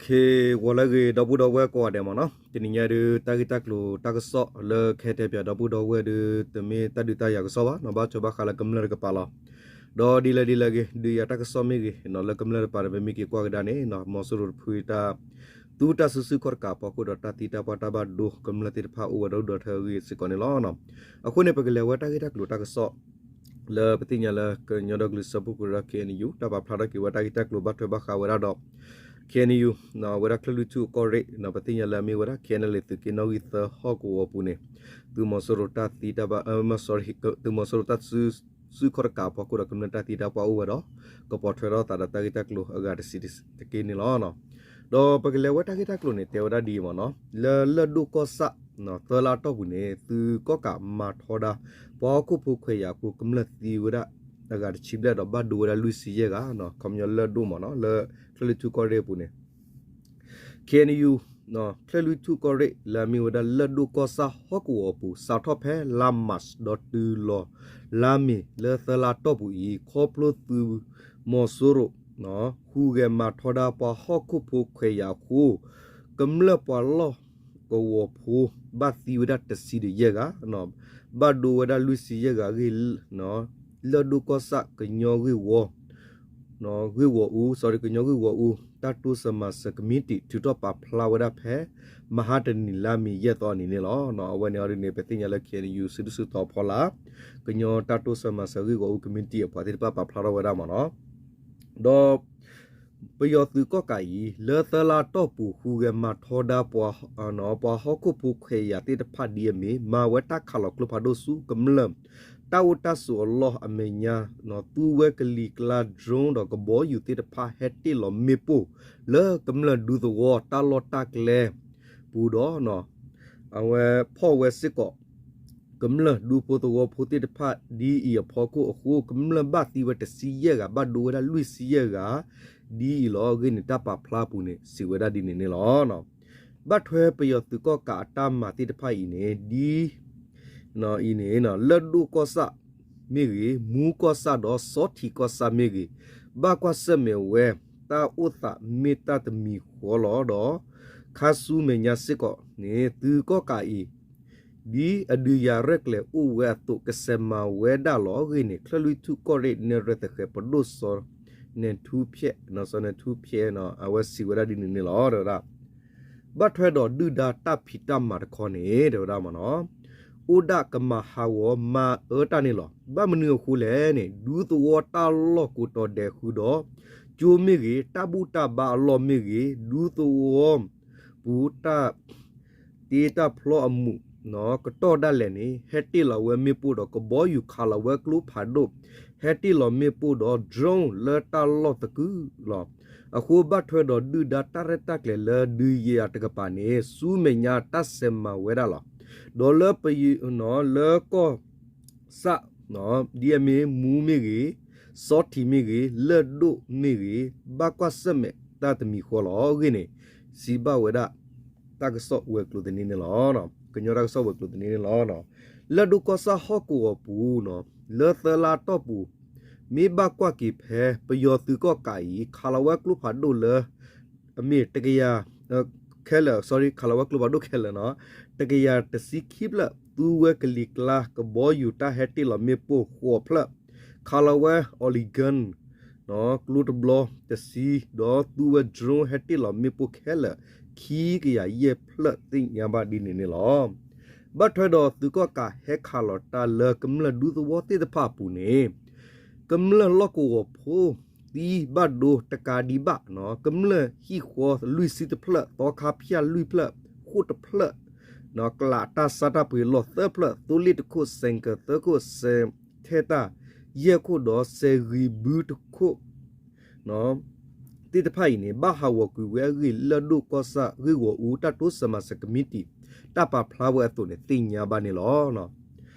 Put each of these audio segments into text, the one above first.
ဂီၤလၢအဂ့ၤ ဒီပုၢ်ဒီဝဲၢ်ကိးဂၤဒဲးမ့ၢ်နီၤ, တနံၤညါဒုး တၢ်ဂ့ၢ်တၢ်ကျိၤတၢ်ကစီၣ်လၢကဟဲတဲပၠးဒီပုၢ်ဒီဝဲၢ်ဒုး တမ့ၢ်တၢ်ဒုးတၢ်ယၤကစီၣ်ဘၣ်နီၤ, ဘၣ်ထွဲဘၣ်ဃးလၢကမျၢၢ်တကပၤလီၤ. ဒီးဒ်လဲၣ်ဒ်လဲၣ်ဂ့ၤ ဒုးယၤတၢ်ကစီၣ်မ့ၢ်ဂ့ၤနီၤ လၢကမျၢၢ်တကပၤန့ၣ် ပမ့ၢ်က့ၤကွၢ်ကဒါန့ၣ်နီၤ မီၤစိရိၤတဖုတၢ် သူတၢ်စုဆူၣ်ခီၣ်တကးအဖီခိၣ်ဒီး တၢ်သံတၢ်ပှၢ်တၢ်ဘၣ်ဒိ ကမျၢၢ်သ့ၣ်တဖၣ်အိၣ်ဝဲဒီဒူၣ်ဒီထၢအဂ့ၢ်စ့ၢ်ကီးန့ၣ်လီၤ. အဃိန့ၣ် ပကလဲၤဝဲတၢ်ဂ့ၢ်တၢ်ကျိၤတၢ်ကစီၣ် လၢပသ့ၣ်ညါလၢကညီဒီကလုာ်စၢဖှိၣ်ကရၢ ခ့ၣ်အဲၣ်ယူၣ် တၢ်ပာ်ဖျါထီၣ်က့ၤဝဲတၢ်ဂ့ၢ်တၢ်ကျိၤဘၣ်ထွဲဘၣ်ဃးဝဲဒၣ်ဒီး ခ့ၣ်အဲၣ်ယူၣ် ဝဲဒၣ်ချၢၣ်လွံၢ်ထူၣ်ကီၢ်ရ့ၣ် ပသ့ၣ်ညါလၢအမ့ၢ်ဝဲဒၣ် ခ့ၣ်အဲၣ်ယူၣ် သုးက့နီၣ်ဂံၢ်သၢဟီၣ်ကဝီၤပူၤန့ၣ် သုးမီၤစိရိၤတၢ်သံတၢ်ဘၣ် သုးမီၤစိရိၤတၢ်စု စုခီၣ်တကးအဖီခိၣ်ဒီး ကမျၢၢ်တၢ်သံတၢ်ပှၢ်အိၣ်ဝဲဒီး ကပိာ်ထွဲထီၣ်သးဒီးတၢ်ဂ့ၢ်တၢ်ကျိၤအဂၤတဆံးတက့ၢ်န့ၣ်လီၤ. ဒီးပကလဲၤဝဲတၢ်ဂ့ၢ်တၢ်ကျိၤန့ၣ် တဲဝဲဒၣ်ဒ်အံၤမ့ၢ်နီၤ, လၢလၢၢ်ဒိၣ်ကီၢ်ဆၣ် သၢလါအတီၢ်ပူၤန့ၣ် သုးကီၣ်ကးမၤထီဒါ ပှၤဟီၣ်ခိၣ်ဖိခွဲးယာ်အဃိ ကမျၢၢ်သံဝဲဒၣ်အဂၤတဆံဘျဲၣ်ဒီး ဘၣ်ဒိဝဲဒၣ်လွံၢ်ဆံယဲၢ်ဂၤ, ခီပညီလၢၢ်ဒိၣ်မ့ၢ်နီၤ လၢချၢၣ်လွံၢ်ထူၣ်ကီၢ်ရ့ၣ်အပူၤန့ၣ် ခ့ၣ်အဲၣ်ယူၣ် ချၢၣ်လွံၢ်ထူၣ်ကီၢ်ရ့ၣ် လၢအမ့ၢ်ဝဲဒၣ်လၢၢ်ဒိၣ်ကီၢ်ဆၣ်ဟီၣ်ကဝီၤအပူၤ စးထီၣ်ဖဲလါမးၡ် ဒီးတုၤလီၤလါမ့ၤ လၢသၢလါအတီၢ်ပူၤအံၤ ခီဖျိသုးမီၤစိရိၤ ဟူးဂဲၤမၤထီဒါပှၤဟီၣ်ခိၣ်ဖိခွဲးယာ်အဃိ ကမျၢၢ်ပှၤလီၢ်ကဝီၤဖိ ဘၣ်သံဝဲဒၣ်တဆံဒီးယဲၢ်ဂၤ, ဘၣ်ဒိဝဲဒၣ်လွံၢ်ဆံယဲၢ်ဂၤအဂ့ၢ် လၢၢ်ဒိၣ်ကီၢ်ဆၣ်ကညီဂ့ၢ်ဝီ ဂ့ၢ်ဝီၤအူ sorry ကညီဂ့ၢ်ဝီၤအူ တၢ်တိစၢၤမၤစၢၤကမံးတံာ် ထုးထီၣ်ပာ်ဖျါဝဲဒၣ်ဖဲ မဟါတနံၤလါမ့ၤယဲၢ်သီအနံၤန့ၣ်လီၤ. အဝဲန့ၣ်အီၤဒ်န့ၣ် ပသ့ၣ်ညါလၢ ခ့ၣ်အဲၣ်ယူၣ် စုဒုၣ်စုတီၤဖီလာ် ကညီတၢ်တိစၢၤမၤစၢၤဂ့ၢ်ဝီၤအူကမံးတံာ်အပှၤသ့ၣ်တဖၣ်ပာ်ဖျါထီၣ်ဝဲဒၣ်မ့ၢ်နီၤ, ဒီး ပယီၤသုးကီၣ်ကးအံၤ လၢသၢလါအတီၢ်ပူၤ ဟူးဂဲၤမၤထီဒါပှၤ ပှၤဟီၣ်ခိၣ်ဖိခွဲးယာ်သ့ၣ်တဖၣ်ဒ်အမ့ၢ် မၤဝဲတၢ်ခးလီၤကျိဖးဒိၣ်ဆူကမျၢၢ် တၢ်အိၣ်တၢ်ဆိးအလီၢ်အမဲာ်ညါ သူဝဲကလံၤကျါ drone ဒီးကဘီယူၤသ့ၣ်တဖၣ် ဟဲတ့ၢ်လီၤမ့ၣ်ပိၢ် လၢကမျၢၢ်ဒူသဝီတၢ်လီၢ်တၢ်ကျဲပူၤဒီး အဝဲဖီၣ်ဝဲစ့ၢ်ကီး ကမျၢၢ်ဒူဖိသဝီဖိသ့ၣ်တဖၣ်ဒ်အံၤအဖီခိၣ်အဃိ ကမျၢၢ်ဘၣ်သံဝဲတဆံယဲၢ်ဂၤ ဘၣ်ဒိဝဲဒၣ်လွံၢ်ဆံယဲၢ်ဂၤ ဒ်အံၤလီၤ. အဂ့ၢ်န့ၣ် တၢ်ပာ်ဖျါအပူၤန့ၣ် စံးဝဲဒၣ်ဒ်န့ၣ်န့ၣ်လီၤ. ဘၣ်ထွဲပယီၤသုးကီၣ်ကးအတၢ်မၤသ့ၣ်တဖၣ်အံၤန့ၣ် ဒ် အံၤန့ၣ် လၢၢ်ဒိၣ်ကီၢ်ဆၣ်မ့ၢ်ဂ့ၤ, မူကီၢ်ဆၣ်ဒီးဆီထံးကီၢ်ဆၣ်မ့ၢ်ဂ့ၤ, ဘၣ်ကွၢ်ဆၢၣ်မဲာ်ဝဲ တၢ်အိၣ်သးမ့ၢ်တၢ်တမံၤဃီလီၤဒီး ခါဆူမဲာ်ညါစ့ၢ်ကီးန့ၣ် သုးကီၣ်ကးအံၤ ဒ်အဒုးယၤရဲၣ်ကျဲၤအိၣ်ဝဲအသိး ကဆဲးမၤဝဲဒၣ်လီၤ. အဂ့ၢ်န့ၣ် ချၢၣ်လွံၢ်ထူၣ်ကီၢ်ရ့ၣ်နဲၣ်ရွဲၣ်သဃဲးပဒိၣ်စီၤနဲၣ်ထူဖျဲး, စီၤနဲၣ်ထူဖျဲး အဝဲစံးဝဲဒၣ်ဒ်န့ၣ်န့ၣ်လီၤ တဲဝဲဒၣ် ဘၣ်ထွဲဒီးဒုၣ်ဒါတၢ်ဖံးတၢ်မၤတခီန့ၣ် တဲဝဲဒၣ်မ့ၢ်နီၤ, အိၣ်ဒၣ်ကမၤဟးဂီၤမၤအၢတၢ်န့ၣ်လီၤ. ဘၣ်မနုၤအဃိလဲၣ်န့ၣ် ဒူသဝီတၢ်လီၢ်ကိးတီၤဒဲးဃုာ်ဒီး ကၠိမ့ၢ်ဂ့ၤ, တၢ်ဘူၣ်တၢ်ဘါအလီၢ်မ့ၢ်ဂ့ၤ, ဒူသဝီပူၤတၢ် တ့တၢ်ဖျီအမူး ကတီၢ်ဒၣ်လဲာ်န့ၣ် ဟဲတ့ၢ်လီၤဝဲမ့ၣ်ပိၢ်ဒီးကဘီယူၤခးလီၤဝဲကျိဖးဒိၣ်, ဟဲတ့ၢ်လီၤမ့ၣ်ပိၢ်ဒီး drone လၢတၢ်လီၢ်သကုၤလီၤ. အဃိဘၣ်ထွဲဒီးဒုၣ်ဒါတၢ်ရဲၣ်တၢ်ကျဲၤလၢဒုးယၤတကပၤန့ၣ် ဆူမဲာ်ညါတၢ်ဆဲးမၤဝဲဒၣ်လီၤ. ဒီးလၢပယီၤ လၢကီၢ် စၣ် ဒ်အမ့ၢ်မူမ့ၢ်ဂ့ၤ, စီထံးမ့ၢ်ဂ့ၤ, လၢၢ်ဒိၣ်မ့ၢ်ဂ့ၤ, ဘၣ်ကွၢ်ဆၢၣ်မဲာ်တၢ်တမံၤဃီလီၤ. အဂ့ၢ်န့ၣ် စံးဘၣ်ဝဲဒၣ် တၢ်ကစီၣ်ဝဲၤကျိၤသန့န့ၣ်လီၤ. ကညီတၢ်ကစီၣ်ဝဲၤကျိၤသန့န့ၣ်လီၤ. လၢၢ်ဒိၣ်ကီၢ်ဆၣ်ဟီၣ်ကဝီၤပူၤ လၢသၢလါတီၢ်ပူၤ မ့ၢ်ဘၣ်ကွၢ်က့ၤဖဲ ပယီၤသုးကီၣ်ကးအံၤ ခးလီၤဝဲကျိဖးဒိၣ်လၢ အမ့ၢ်တကယၤ ခဲလၢာ် sorry ခးလီၤဝဲကျိဖးဒိၣ်ခဲလၢာ်နီၤ တကယၤတဆံခံဖျၢၣ်, သူဝဲကလံၤကျါ ကဘီယူၤတၢ်ဟဲတ့ၢ်လီၤမ့ၣ်ပိၢ်ဃိးဖျၢၣ်, ခးလီၤဝဲ Oregon ကျိတဘျီတဆံ, ဒီးသူဝဲ drone ဟဲတ့ၢ်လီၤမ့ၣ်ပိၢ်ခဲလၢာ် ခံကယၤယဲၢ်ဖျၢၣ်သ့ၣ်ညါဘၣ်ဒ်န့ၣ်န့ၣ်လီၤ. ဘၣ်ထွဲဒီးသုးကီၣ်ကးဟဲခးလီၤတၢ်လၢကမျၢၢ်ဒူသဝီသ့ၣ်တဖၣ်အပူၤန့ၣ် ကမျၢၢ်လီၢ်ကဝီၤဖိ သံဘၣ်ဒိတကးဒံးဘၣ်, ကမျၢၢ်ဟံၣ်ဃီလွံၢ်ဆံတဖျၢၣ်, သီခါဖၠၣ်လွံၢ်ဖျၢၣ်, ဃိၣ်တဖျၢၣ်, ကလးတၢ်ဆါတၢ်ပှ့ၤလီၢ်သၢဖျၢၣ်, သိလ့ၣ်တခိၣ်, စဲၣ်ကၢၤသၢခိၣ်, စဲးထဲတၢ်ယဲၢ်ခိၣ်ဒီးစဲးဂံၤဘုတခိၣ် သ့ၣ်တဖၣ်အံၤန့ၣ် ဘၣ်ဟးဂီၤကွံာ်ဝဲအဂ့ၢ် လၢၢ်ဒိၣ်ကီၢ်ဆၣ်ဂ့ၢ်ဂီၤအူ တၢ်တိစၢၤမၤစၢၤကမံးတံာ် တၢ်ပာ်ဖျါဝဲအသိးန့ၣ် သ့ၣ်ညါဘၣ်န့ၣ်လီၤ.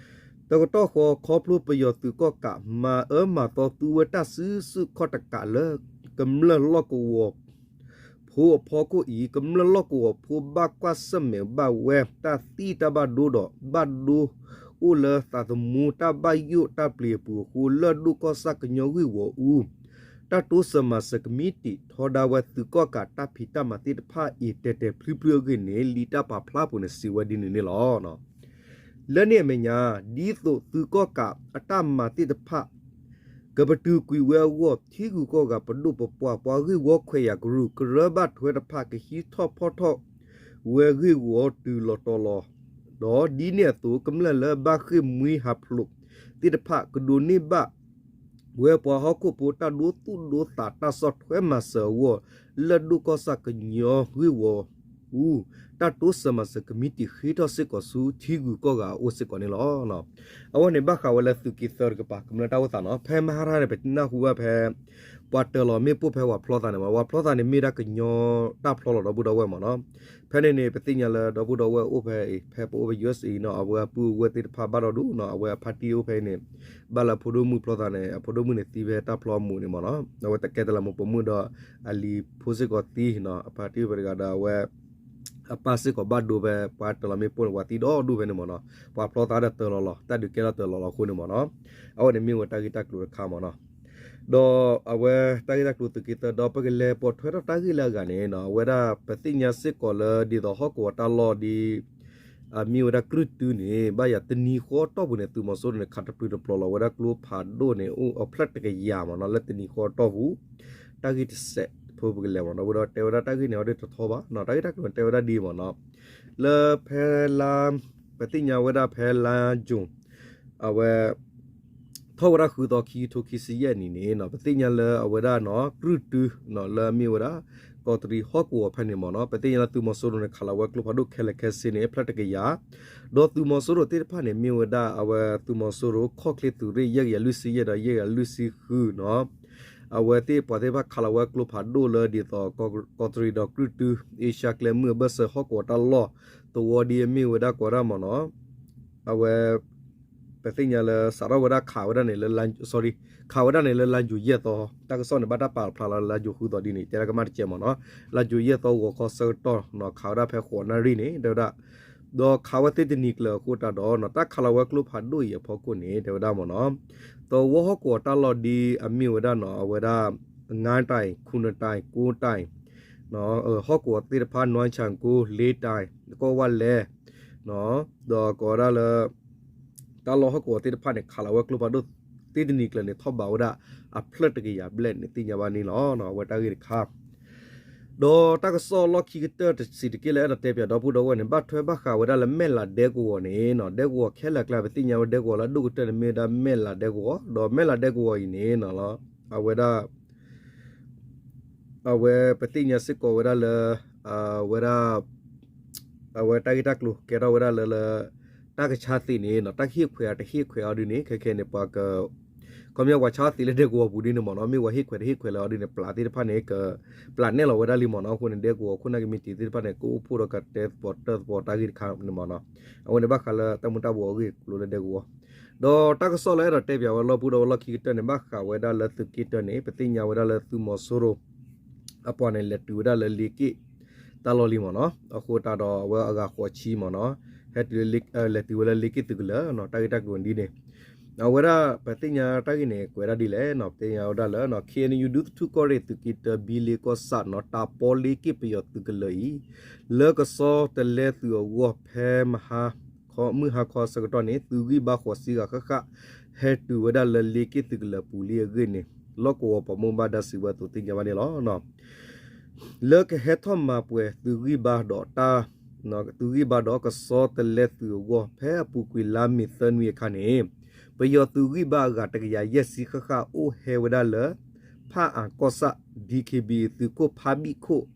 တကတီၢ်ဃီ ခီဖျိပယီၤသုးကီၣ်ကး မၤအၢမၤသီသူဝဲတၢ်စုဆူၣ်ခီၣ်တကးလၢ ကမျၢၢ်လီၢ်ကဝီၤဖိအဖီခိၣ်အံၤ ကမျၢၢ်လီၢ်ကဝီၤဖိဘၣ်ကွၢ်ဆၢၣ်မဲာ်ဘၣ်ဝဲ တၢ်သံတၢ်ဘၣ်ဒိဒီး ဘၣ်ဒိအိၣ်လၢသးသမူတၢ်ဘၣ်ယိၣ်တၢ်ပျံၤအပူၤအဃိ လၢၢ်ဒိၣ်ကီၢ်ဆၣ်ကညီဂ့ၢ်ဂီၤအူ တၢ်တိစၢၤမၤစၢၤကမံးတံာ် ထီဒါဝဲသုးကီၣ်ကးတၢ်ဖံးတၢ်မၤသ့ၣ်တဖၣ်အံၤ တဲာ်တဲာ်ဖျုဖျုအဂ့ၢ်န့ၣ် လံာ်တၢ်ပာ်ဖျါပူၤန့ၣ် စံးဝဲဒ်န့ၣ်န့ၣ်လီၤ. လၢန့ၣ်အမဲာ်ညါ ဒ်သိးသုးကီၣ်ကးအတၢ်မၤသ့ၣ်တဖၣ် ကပတုာ်ကွံာ်ဝဲအဂီၢ် ထံဂုၤကီၢ်ဂၤပဒိၣ်ပပှၢ် ပှၤဂ့ၢ်ဝီခွဲးယာ်ကရူၢ် ကရၢဘၣ်ထွဲတဖၣ် ကဟံးထီၣ်ဖီၣ်ထီၣ်ဝဲဂ့ၢ်ဝီတုၤလီၤတီၤလီၤ. ဒီးဒ်န့ၣ်အသိး ကမျၢၢ်လၢဘၣ်ဃ့ၢ်မှံဟးဖျိးသ့ၣ်တဖၣ် ကဒိးန့ၢ်ဘၣ် ဝဲပှၤဟီၣ်ခိၣ်ဖိတၢ်ဒိသူၣ်ဒိသးတၢ်ဆီၣ်ထွဲမၤစၢၤအဂီၢ် လၢၢ်ဒိၣ်ကီၢ်ဆၣ်ကညီဂ့ၢ်ဝီအူ တၢ်တိစၢၤမၤစၢၤကမံးတံာ်ဃ့ထီၣ်စ့ၢ်ကီးဆူထံဂုၤကီၢ်ဂၤအအိၣ်စ့ၢ်ကီးန့ၣ်လီၤ. အဝဲန့ၣ်ဘၣ်ဃးဝဲလၢသုးက့သၢတကပၤ ကမျၢၢ်တၢ်အိၣ်သးနီၤ ဖဲမဟါတၢ်န့ၣ် ပနၢ်ဟူဘၣ်ဖဲ ပှၤတၢၤလီၤမ့ၣ်ပိၢ်ဖဲဝၤဖျီသးန့ၣ်မး ဝၤဖျီသးန့ၣ်မ့ၢ်ဒၣ်ကညီတၢ်ဖျီလီၤဒီပုၢ်ဒီဝဲၢ်မးနီၤ ဖဲန့ၣ်န့ၣ် ပသ့ၣ်ညါလၢဒီပုၢ်ဒီဝဲၢ်အိၣ်ဖဲအံၤ ဖဲပအိၣ်ဖဲ ယူႇအ့ၣ်စ့ၣ် နီၤ အဝဲအပုၢ်အဝဲၢ်သ့ၣ်တဖၣ်ဘၣ်ဒီဒူၣ်နီၤ အဝဲအဖါတံၢ်အိၣ်ဖဲအံၤန့ၣ် ဘၣ်လၢအဖိဒိၣ်မုၣ်ဖျီသးန့ၣ် အဖိဒိၣ်မုၣ်န့ၣ်သံဖဲတၢ်ဖျီအမူးန့ၣ်မးနီၤ အဝဲတကဲတလးမူးပိာ်မုၣ်ဒီး အလံၤဖိစ့ၢ်ကီးသံနီၤ အဖါတံၢ်အိၣ်ဖဲတဂၤဒီးအဝဲ အပၢ်စ့ၢ်ကီးဘၣ်ဒိဖဲ ပှၤတၢၤလီၤမ့ၣ်ပိၢ်န့ၣ် ပှၤသံဒီဒူၣ်ဖဲန့ၣ်မးနီၤ ပှၤဖျီသးဒီးတၢၤလီၤလီၤ တၢ်ဒုးကဲထီၣ်တၢၤလီၤလီၤအဃိန့ၣ်မးနီၤ အဝဲန့ၣ်မ့ၢ်ဝဲတၢ်ဂ့ၢ်တၢ်ကျိၤတခါမးနီၤ ဒီးအဝဲတၢ်ဂ့ၢ်တၢ်ကျိၤသုးက့သၢ ဒီးပကလဲၤပိာ်ထွဲထီၣ်တၢ်ဂ့ၢ်လၢအဂၤန့ၣ်နီၤ အဝဲဒၣ်ပသ့ၣ်ညါစ့ၢ်ကီးလၢဒ်သိးဟီၣ်ကဝီၤတၢ်လီၢ်ဒ် အမ့ၢ်ဝဲဒၣ်ကြုၢ်တုန့ၣ် ဘၣ်ယၤတနံၤဃီအတီၢ်ပူၤန့ၣ် သုးမီၤစိရိၤန့ၣ် ခးတပျုာ်တပျီၤလီၤဝဲဒၣ်ကျိဖးဒိၣ်န့ၣ် အိၣ်အဖျၢၣ်တကယၤမးနီၤ လၢတနံၤဃီအတီၢ်ပူၤ တၢ်ဂ့ၢ်တစဲးဖိပကလဲၤမးနီၤ ဝဲဒီးတဲဝဲဒၣ်တၢ်ဂ့ၢ်န့ၣ် အီၤဒ်တထီဘၣ်နီၤ တၢ်ဂ့ၢ်တၢ်ကျိၤန့ၣ်တဲဝဲဒၣ်ဒ်မးနီၤ လၢဖဲလါ ပသ့ၣ်ညါဝဲဒၣ်ဖဲလါယူၤ အဝဲ ထီၣ်ဝဲဒၣ်ဃုသီ ခံကထိခံဆံယဲၢ်နံၣ်န့ၣ်နီၤ ပသ့ၣ်ညါလၢအဝဲဒၣ်နီၤ ကြုၢ်တုနီၤ လၢအမ့ၢ်ဝဲဒၣ် ကီးတရံးဟီၣ်ကဝီၤဖဲန့ၣ်မးနီၤ ပသ့ၣ်ညါလၢသုးမီၤစိရိၤန့ၣ် ခးလီၤဝဲကျိဖးဒိၣ်ခဲလၢာ်ခဲဆ့န့ၣ် အဖျၢၣ်တကယၤ ဒီးသုးမီၤစိရိၤသ့ၣ်တဖၣ်န့ၣ် မ့ၢ်ဝဲဒၣ်အဝဲသုးမီၤစိရိၤ ခီၣ်ချ့သုးရ့ၣ် ယဲၢ်ကယၤလွံၢ်ဆံယဲၢ်ဒီး ယဲၢ်ကယၤလွံၢ်ဆံဃုနီၤ အဝဲသ့ၣ်ပှၤသ့ၣ်တဖၣ်ခးလီၤဝဲကျိဖးဒိၣ်လၢဒ်သိး ကီးတရံးဒီးကြုၢ်တု အ့ရှါကျဲမုၢ်အဘၢၣ်စၢၤဟီၣ်ကဝီၤတၢ်လီၢ် သဝီဒ်အမ့ၢ်ဝဲဒၣ်ကိးဒၣ်မးနီၤ အဝဲ ပသ့ၣ်ညါလၢစးထီၣ်ဝဲဒၣ်ခးဝဲဒၣ်န့ၣ်လၢ sorry ခးဝဲဒၣ်န့ၣ်လၢလါယူၤယဲၢ်သီ တၢ်ကစီၣ်န့ၣ် ဘၣ်တၢ်ပာ်ဖျါလီၤလါယူၤဃုသီဒ်န့ၣ် တဲဒၣ်ကမၣ်တကဲမးနီၤ လါယူၤယဲၢ်သီဂီၤခီဆၢကတီၢ်နီၤ ခးဝဲဒၣ်ဖဲဃိးနၣ်ရံၣ်န့ၣ် တဲဝဲဒၣ် ဒီးခးဝဲသ့ၣ်တနံၤကျၢၤအဃိတၢ်ဒီးနီၤ တၢ်ခးလီၤဝဲကျိဖးဒိၣ်အံၤအဖီခိၣ်န့ၣ် တဲဝဲဒၣ်မးနီၤ သဝီဟီၣ်ကဝီၤတၢ်လီၢ်ဒ်အမ့ၢ်ဝဲဒၣ်နီၤ အဝဲဒၣ် ငါးတိုင် ခုနစ်တိုင် ကိုးတိုင် ဟီၣ်ကဝီၤသ့ၣ်တဖၣ် နွမ်းခြံကို လေးတိုင် ကီၢ်ဝါလဲၣ် ဒီးကိးဝဲဒၣ်လၢ တၢ်လီၢ်ဟီၣ်ကဝီၤသ့ၣ်တဖၣ်န့ၣ် ခးလီၤဝဲကျိဖးဒိၣ်သ့ၣ်တနံၤကျၢၤန့ၣ် ထီၣ်ဘးဝဲဒၣ်အဖျၢၣ်တကယၤဘျဲၣ်န့ၣ် သ့ၣ်ညါဘၣ်န့ၣ်လီၤ. အဝဲတၢ်ဂ့ၢ်တခါ ဒီးတၢ်ကစီၣ်လီၢ်ခံကတၢၢ်တဆံးတက့ၢ်လၢအဲၣ်ဒိးတဲပၠးဒီပုၢ်ဒီဝဲၢ်န့ၣ် ဘၣ်ထွဲဘၣ်ဃးဝဲဒၣ်လၢမဲၢ်လးဒဲကဝီၤန့ၣ်နီၤ ဒဲကဝီၤခဲလၢာ်ကျါ ပသ့ၣ်ညါဝဲဒဲကဝီၤလၢအဒိၣ်ကတၢၢ်န့ၣ် မ့ၢ်ဝဲဒၣ်မဲၢ်လးဒဲကဝီၤ ဒီးမဲၢ်လးဒဲကဝီၤအံၤန့ၣ်နီၤ အဝဲဒၣ် အဝဲပသ့ၣ်ညါစ့ၢ်ကီးဝဲဒၣ်လၢ အဝဲဒၣ် အဝဲတၢ်ဂ့ၢ်တၢ်ကျိၤကဲထီၣ်ဝဲဒၣ်လၢ လၢ တၢ်ကဆါသ့ၣ်န့ၣ်နီၤ တၢ်ဟ့ၣ်ခွဲးအတဟ့ၣ်ခွဲးအီၤဒ်န့ၣ် ခဲခဲန့ၣ် ပှၤက ခီပညီပှၤဆါသ့ၣ်လၢဒဲကဝီၤပူၤဒ်န့ၣ်မ့ၢ်နီၤ မ့ၢ်ပှၤဟ့ၣ်ခွဲးတဟ့ၣ်ခွဲးလၢအီၤဒ်န့ၣ် ပျၢ်သ့ၣ်တဖၣ်န့ၣ် ကပျၢ်နဲၣ်လီၤဝဲဒၣ်လံမ့ၢ်နီၤ အဃိန့ၣ် ဒဲကဝီၤခိၣ်နၢ်ကမံးတံာ်သ့ၣ်တဖၣ်န့ၣ် ကအိၣ်ဖှိၣ်ဒီးကတဲသကိးတၢ်သကိးတၢ်ဂ့ၢ်တခါန့ၣ်မ့ၢ်နီၤ အဝဲန့ၣ်ဘၣ်ဃးလၢတၢ်မူၤတၢ်ဘှီးအဂ့ၢ်ကျိၤလၢဒဲကဝီၤ ဒီးတၢ်ကစီၣ်လၢအဲၣ်ဒိးတဲပၠးဝဲလီၢ်ပုၢ်ဒီဝဲၢ်လီၢ်ခံကတၢၢ်န့ၣ် ဘၣ်ဃးဝဲဒၣ်လၢသုးက့တၢန့ၣ် ပသ့ၣ်ညါဝဲဒၣ်လၢသုးမီၤစိရိၤ အပှၤန့ၣ် လဲၤတုၤဝဲဒၣ်လၢလ့က့ၣ်တၢ်လီၢ်လံမ့ၢ်နီၤ, အဃိသတးဒီးအဝဲအဂၤဃိးဆံမ့ၢ်နီၤ, ဟဲတုၤလၢ လဲၤတုၤဝဲလၢလ့က့ၣ်သုးကလၢၤနီၤ, တၢ်ဂ့ၢ်တၢ်ကျိၤဒ်န့ၣ်, အဝဲဒၣ်ပသ့ၣ်ညါတၢ်ဂ့ၢ်န့ၣ် ကွဲးဒၣ်ဒ်လဲၣ်နီၤ, ပသ့ၣ်ညါဝဲဒၣ်လၢ ခ့ၣ်အဲၣ်ယူၣ် ဒူသထူၣ်ကီၢ်ရ့ၣ်သုးက့တၢ ဘံလ့ကီၢ်ဆၣ်နီၤ, တၢ်ပီလ့က့ၣ်ပယီၤသုးကလၢၤအံၤ လၢကဆီတလဲသုးအဂီၢ် ဖဲမဟါ မုၢ်ဟါခီအဆၢကတီၢ်န့ၣ် သုးဂံၢ်ဘါဃိးဆံဂၤဃၣ်ဃၣ် ဟဲတုၤဝဲဒၣ်လၢလ့က့ၣ်သုးကလၢၤပူၤလံအဂ့ၢ်န့ၣ် လီၢ်ကဝီၤပှၤဘၣ်မူဘၣ်ဒါစံးဝဲအသိးသ့ၣ်ညါဘၣ်န့ၣ်လီၤ. လၢကဟဲထီၣ်မၤပှဲၤသုးဂံၢ်ဘါဒီးတၢ် သုးဂံၢ်ဘါဒီးကဆီတလဲသုးအဂီၢ် ဖဲအပူၤကွံာ်လါမ့ၤသၢနွံအခါန့ၣ် ပယီၤသုးဂံၢ်ဘါအဂၤတကယၤယဲၢ်ဆံဃၣ်ဃၣ် အိၣ်ဟဲဝဲဒၣ်လၢ ဖၣ်အၣ်ကီၢ်ဆၣ် DKBA သုးခိၣ်ဖါဘံၣ်ခိၣ်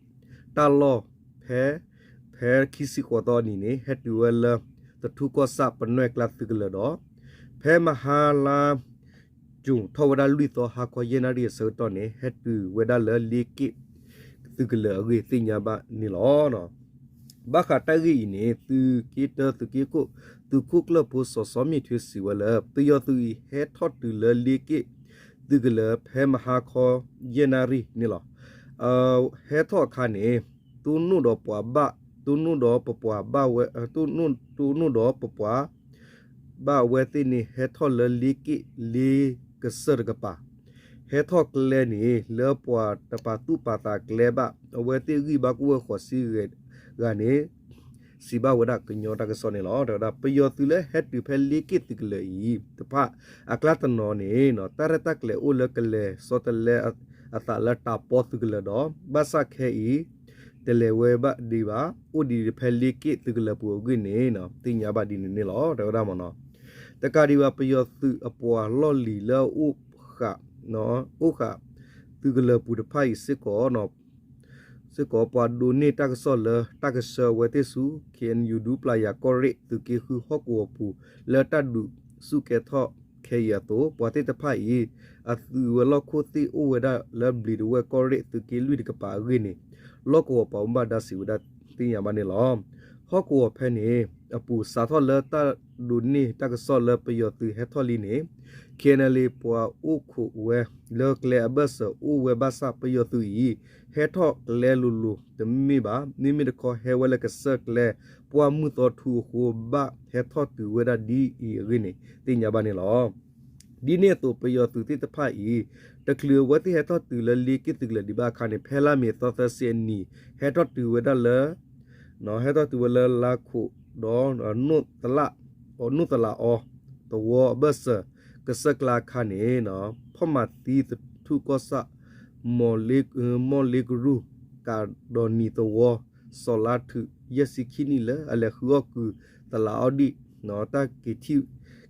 တၢ်လီၢ် ဖဲ ဖဲခံဆံဃိးသီအနံၤန့ၣ် ဟဲတုၤဝဲလၢ သထူၣ်ကီၢ်ဆၣ်ပနွဲၢ်ကျါသုးကလၢၤဒီး ဖဲမဟါလါ ကၠူၣ် ထီၣ်ဝဲဒၣ်လွံၢ်သီဟါခီယဲၢ်နၣ်ရံၣ်အဆၢကတီၢ်န့ၣ် ဟဲတုၤဝဲဒၣ်လၢလ့က့ၣ်သုးကလၢၤအဂ့ၢ်သ့ၣ်ညါဘၣ်န့ၣ်လီၤ. ဘၣ်ဃးတၢ်ဂ့ၢ်အံၤန့ၣ် သုးက့တၢသုးက့ခိၣ် သုးခိၣ်ကျၢၢ်ဖိစီၤစီမ့ၣ်ထွ့စံးဝဲလၢ ပယီၤသုးအံၤဟဲထီၣ်တုၤလၢလ့က့ၣ်သုးကလၢၤ ဖဲမဟါခီယဲၢ်နၣ်ရံၣ်န့ၣ်လီၤ. ဟဲထီၣ်အခါန့ၣ် တိၢ်နီၣ်ဒီးပှၤဘၣ် တိၢ်နီၣ်ဒီးပပှၤဘၣ်ဝဲ တိၢ်နီၣ်ဒီးပပှၤ ဘၣ်ဝဲသ့ၣ်န့ၣ် ဟဲထီၣ်လၢလ့က့ၣ်လ့ကစၢၢ်တကပၤ ဟဲထီၣ်ကျဲန့ၣ် လၢပှၤတပာ်သူၣ်ပာ်သးကျဲဘၣ် အဝဲသ့ၣ်ဂံၢ်ဘါကဝဲၢ်ဃိးဆံဂၤန့ၣ် စံးဘၣ်ဝဲဒၣ်ကညီတၢ်ကစီၣ်န့ၣ်လီၤ. တဲဝဲဒၣ် ပယီၤသုးလၢဟဲတုၤဖဲလ့က့ၣ်သုးကလၢၤအံၤတဖၣ် အကျါတနီၤန့ၣ် တၢ်ရဲၣ်တၢ်ကျဲၤအိၣ်လၢကလဲၤဆီတလဲအသးလၢတၢ်ပီသုးကလၢၤဒီး ဘၣ်ဆၣ်ခဲအံၤ တလဲၤဝဲဘၣ်ဒံးဘၣ် အိၣ်ဒံးဖဲလ့က့ၣ်သုးကလၢၤပူၤအဂ့ၢ်န့ၣ် သ့ၣ်ညါဘၣ်ဒ်န့ၣ်န့ၣ်လီၤ. တဲဝဲဒၣ်မ့ၢ်နီၤ တကးဒံးဘၣ် ပယီၤသုးအပှၤလီၢ်လံၤလၢအိၣ်ဃာ် အိၣ်ဃာ်သုးကလၢၤပူၤတဖၣ်အံၤစ့ၢ်ကီး စ့ၢ်ကီးပှၤဒိးန့ၢ်တၢ်ကစီၣ်လၢတၢ်ကဆှၢအဝဲသ့ၣ်ဆူ ခ့ၣ်အဲၣ်ယူၣ် ဒူပျၢ်ယၤကီၢ်ရ့ၣ်သုးက့ဃုဟီၣ်ကဝီၤပူၤ လၢတၢ်ဒုးဆူၣ်ကဲထီၣ်ခဲအံၤအသိး ပှၤသ့ၣ်တဖၣ်အံၤ အသုးဝဲလီၢ်ခိၣ်သ့ၣ်အိၣ်ဝဲဒၣ်လၢဘျံးဒဝဲၢ်ကီၢ်ရ့ၣ်သုးက့လွံၢ်တကပၤအဂ့ၢ်န့ၣ် လီၢ်ကဝီၤပှၤဘၣ်မူဘၣ်ဒါစံးဝဲဒၣ်သ့ၣ်ညါဘၣ်န့ၣ်လီၤ. ဟီၣ်ကဝီၤဖဲန့ၣ်အပူၤ စးထီၣ်လၢတၢ်ဒိးန့ၢ်တၢ်ကစီၣ်လၢပယီၤသုးဟဲထီၣ်လံန့ၣ် ခ့ၣ်အဲၣ်ယူၣ် ပှၤအိၣ်ခိးဝဲလၢကျဲအဘၢၣ်စၢၤအိၣ်ဝဲဘၣ်ဆၣ် ပယီၤသုးအံၤ ဟဲထီၣ်ကျဲလိၤလိၤတမ့ၢ်ဘၣ် မ့မ့ၢ်တခီဟဲဝဲလၢကစၢၢ်ကျဲ ပှၢ်မုၢ်သီထူအဃိ ဘၣ်ဟဲထီၣ်တုၤဝဲဒၣ်ဒ်အံၤအဂ့ၢ်န့ၣ် သ့ၣ်ညါဘၣ်န့ၣ်လီၤ. ဒ်န့ၣ်အသိး ပယီၤသုးသ့ၣ်တဖၣ်အံၤ တချုးအဝဲသ့ၣ်ဟဲထီၣ်တုၤလၢလ့က့ၣ်သုးကလၢၤဒံးဘၣ်အခါန့ၣ် ဖဲလါမ့ၤသီသၢဆံအနံၤ ဟဲထီၣ်တုၤဝဲဒၣ်လၢ ဟဲထီၣ်တုၤဝဲလၢလါခိၣ်ဒီး နိၣ်သလးအီသဝီအဘၢၣ်စၢၤ ကစၢၢ်ကျါအခါန့ၣ် ဖီၣ်မၤသံသထူၣ်ကီၢ်ဆၣ် မီၢ်လ့ကရူၢ် ကးဒီးနံၤသဝီ စီၤလါထုး ယဲၢ်ဆံခံနံၣ်လၢအလဲၤဃုအီၣ်ကုၤသလးအီဒံၣ် တၢ်က့ၤထံၣ်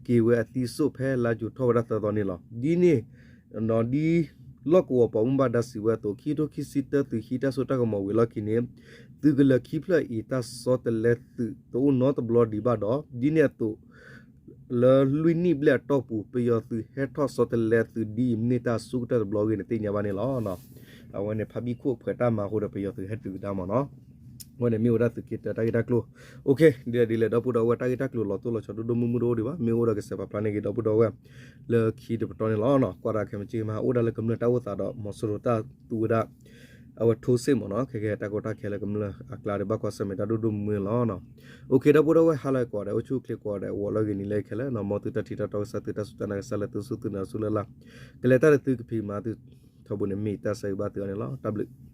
က့ၤဝဲအသံစိၣ်ဖဲလါယူၤထီၣ်ဝဲဒၣ်သၢသီန့ၣ်လီၤ. ဒ်န့ၣ် ဒ်လီၢ်ကဝီၤပှၤဘၣ်မူဘၣ်ဒါစံးဝဲအသိး ခံကထိခံဆံတၢ သုးဟံးတၢ်စိတၢ်ကမီၤဝံၤအလီၢ်ခံန့ၣ် သုးကလၢၤခံဖျၢၣ်အံၤ တၢ်ဆီတလဲသုးတအိၣ်နီတဘျီဒံးဘၣ်ဒီး ဒ်န့ၣ်အသိး လၢလွံၢ်နံၣ်ဘျဲၣ်အတီၢ်ပူၤ ပယီၤသုးဟဲထီၣ်ဆီတလဲသုးဒ်အံၤ မ့ၢ်တၢ်ဆူၣ်ကတၢၢ်တဘျီအဂ့ၢ်န့ၣ် သ့ၣ်ညါဘၣ်န့ၣ်လီၤ. အဝဲန့ၣ် ဖါဘံၣ်ခိၣ် ဖှဲးတၢ်မၤအဃိဒီး ပယီၤသုးဟဲတုၤကဒါမ့ၢ်နီၤ. အဝဲန့ၣ်မ့ၢ်ဝဲဒၣ်သုးက့တၢတၢ်ဂ့ၢ်တၢ်ကျိၤ. အိၣ်ခ့ ဒ်လဲၣ်ဒ်လဲၣ် ဒီပုၢ်ဒီဝဲၢ် တၢ်ဂ့ၢ်တၢ်ကျိၤလီၤတိၢ်လီၤဆီဒိၣ်ဒိၣ်မုၢ်မုၢ်တအိၣ်ဒံးဘၣ်. မ့ၢ်အိၣ်ဒီးကစဲးပာ်ဖျါန့ၢ်က့ၤဒီပုၢ်ဒီဝဲၢ် လၢခံတပတီၢ်န့ၣ်လီၤ. ကွၢ်တၢ်ခဲမုၢ်ဆ့ၣ်မး အိၣ်ဒၣ်လၢကမျၢၢ်တၢ်အိၣ်သးဒီး မီၤစိရိၤတၢ်သူဝဲဒၣ် အဝဲထိစ့ၣ်မ့ၢ်နီၤ ခဲကဲတၢ်ကီတၢ်ခဲလၢကမျၢၢ်အကျါဒီး ဘၣ်ကွၢ်ဆၢၣ်မဲာ်တၢ်ဒိၣ်ဒိၣ်မုၢ်မုၢ်လီၤ. အိၣ်ခ့ ဒီပုၢ်ဒီဝဲၢ် ဟါလၢအဂ့ၤကိးဂၤဒဲး အိၣ်ဆူၣ်အိၣ်ချ့ကိးဂၤဒဲး ဂီၤလၢအဂ့ၤနံၤလၢအဂ့ၤခဲလၢာ်နီၤ မ်သုတၢ်ထံၣ်တၢ်တီကစၢ် သုတၢ်စူၢ်တၢ်နာ်ကစၢ်လၢသုစူၢ်သုနာ်ဆူလၢ်လၢ် ကလဲၤတၢ်လၢသုကဖံးမၤသုထီဘိန့ၣ် မ့ၢ်တၢ်ဆၢဂ့ၤဘၣ်သုအီၤန့ၣ်လီၤ. တၢ်ဘျုး